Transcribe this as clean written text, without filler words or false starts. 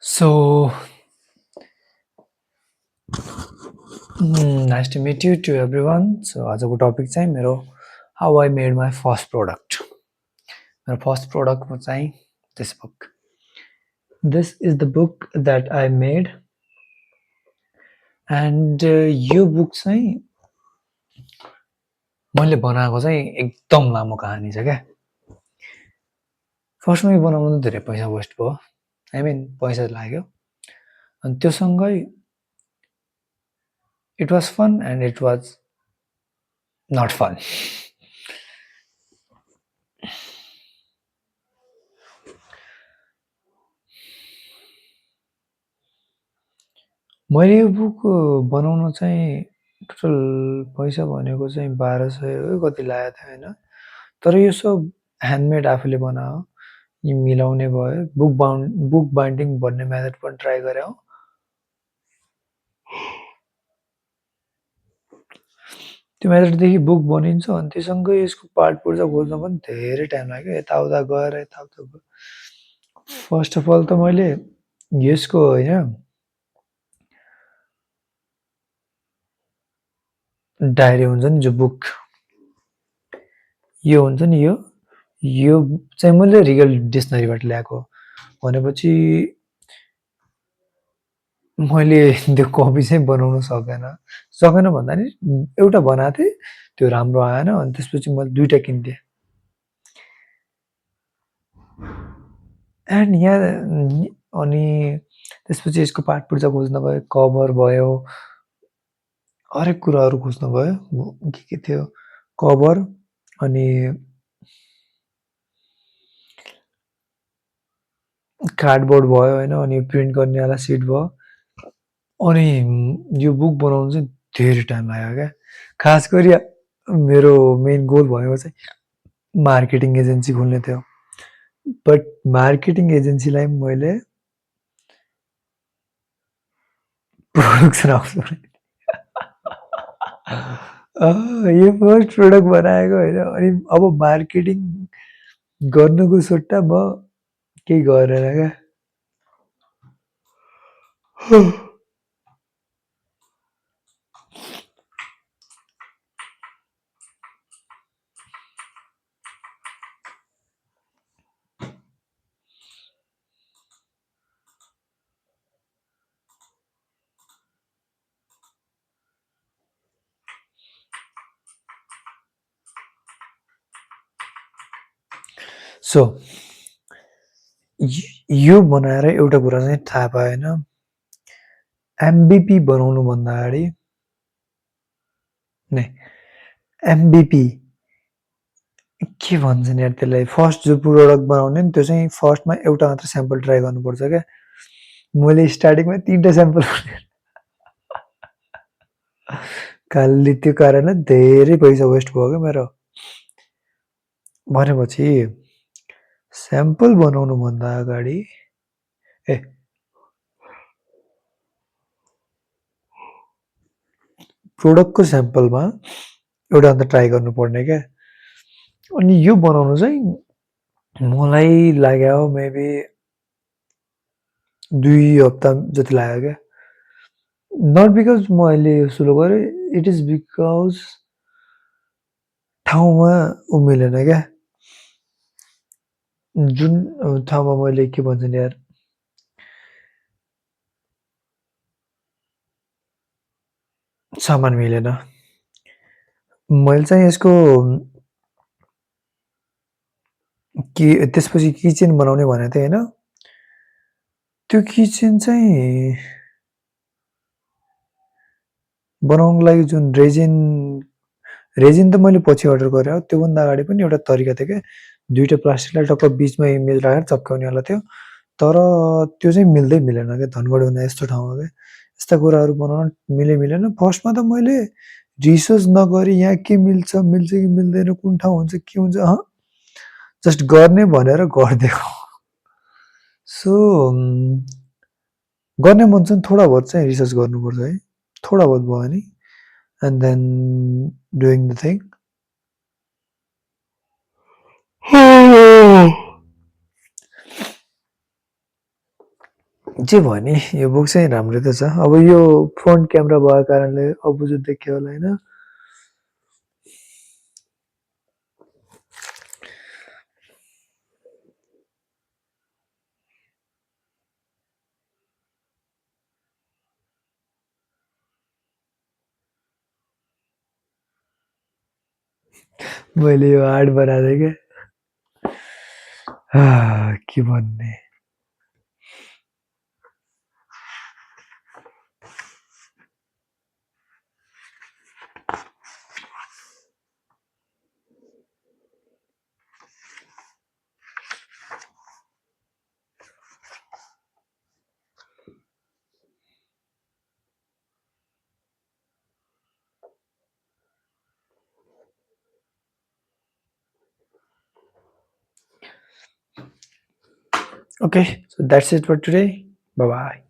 So, nice to meet you to everyone. So, आजको topic चाहिँ मेरो how I made my first product मेरो first प्रोडक्टमा चाहिँ this book this is the book that I made and यो book चाहिँ मैले बनाएको चाहिँ एकदम लामो कहानी छ क्या फर्स्टमा यो बनाउनु धेरै पैसा वेस्ट भयो आई मिन पैसा लाग्यो अनि त्योसँगै it was fun and it was not fun मैले यो बुक बनाउन चाहिँ टोटल पैसा भनेको चाहिँ 1200 हो कति लागेको थियो होइन तर यो सब ह्यान्डमेड आफूले बनायो यी मिलाउने भयो बुक बाइन्डिङ भन्ने मेथड पनि ट्राई गरे हो त्यो मेथडदेखि बुक बनिन्छ अनि त्योसँगै यसको पार्ट पुर्जा खोज्न पनि धेरै टाइम लाग्यो यताउता गएर यताउता फर्स्ट अफ अल त मैले यसको होइन डायरी हुन्छ नि जो बुक यो हुन्छ नि यो चाहिँ मैले रिगल डिक्सनरीबाट ल्याएको भनेपछि मैले त्यो कपी चाहिँ बनाउन सकेन भन्दा नि एउटा बनाएको थिएँ त्यो राम्रो आएन अनि त्यसपछि मैले दुईटा किनिदिएँ एन्ड यहाँ अनि त्यसपछि यसको पार्ट पुर्जा खोज्न गयो कभर भयो हरेक कुराहरू खोज्न गयो के थियो कभर अनि कार्डबोर्ड भयो होइन अनि प्रिन्ट गर्नेवाला सिट भयो अनि यो बुक बनाउनु चाहिँ धेरै टाइम लाग्यो क्या खास गरी मेरो मेन गोल भएको चाहिँ मार्केटिङ एजेन्सी खोल्ने थियो बट मार्केटिङ एजेन्सीलाई मैले प्रोडक्सन हाउस यो फर्स्ट प्रोडक्ट बनाएको होइन अनि अब मार्केटिङ गर्नुको सट्टा म केही गरेन क्या सो यो बनाएर एउटा कुरा चाहिँ थाहा पायो होइन एमबिपी बनाउनुभन्दा अगाडि नै एमबिपी के भन्छन् यार त्यसलाई फर्स्ट जो प्रोडक्ट बनाउने नि त्यो चाहिँ फर्स्टमा एउटा मात्र स्याम्पल ट्राई गर्नुपर्छ क्या मैले स्टार्टिङमा 3टा स्याम्पल खालि त्यो कारणले धेरै पैसा वेस्ट भयो क्या मेरो भनेपछि स्याम्पल बनाउनुभन्दा अगाडि ए प्रोडक्टको स्याम्पलमा एउटा अन्त ट्राई गर्नुपर्ने क्या अनि यो बनाउनु चाहिँ मलाई लाग्यो मेबी 2 हप्ता जति लाग्यो क्या नट बिकज म अहिले सुरु गरेँ इट इज बिकज ठाउँमा मिलेन क्या जुन ठाउँमा मैले के भन्छन् यार सामान मिलेन मैले चाहिँ यसको कि त्यसपछि किचेन बनाउने भनेको थिएँ होइन त्यो किचेन चाहिँ बनाउनको लागि जुन रेजिन त मैले पछि अर्डर गरेँ हो त्योभन्दा अगाडि पनि एउटा तरिका थियो क्या 2टा प्लास्टिकलाई टक्क बिचमा इमेज राखेर चप्काउनेवाला थियो तर त्यो चाहिँ मिल्दै मिलेन क्या धनगढी भन्दा यस्तो ठाउँमा क्या यस्ता कुराहरू बनाउन मिलेन फर्स्टमा त मैले रिसर्च नगरी यहाँ के मिल्छ कि मिल्दैन कुन ठाउँ हुन्छ के हुन्छ जस्ट गर्ने भनेर गरिदिएको सो गर्ने मन चाहिँ थोडा बहुत चाहिँ रिसर्च गर्नुपर्छ है थोडा बहुत भयो भने and then doing the thing. जे भयो नि यो बुक चाहिँ राम्रै त छ। अब यो फ्रन्ट क्यामेरा भएको कारणले अपोजिट देखियो होला होइन। मैले यो हार्ड बनाएको क्या के भन्ने। Okay, so that's it for today. Bye bye.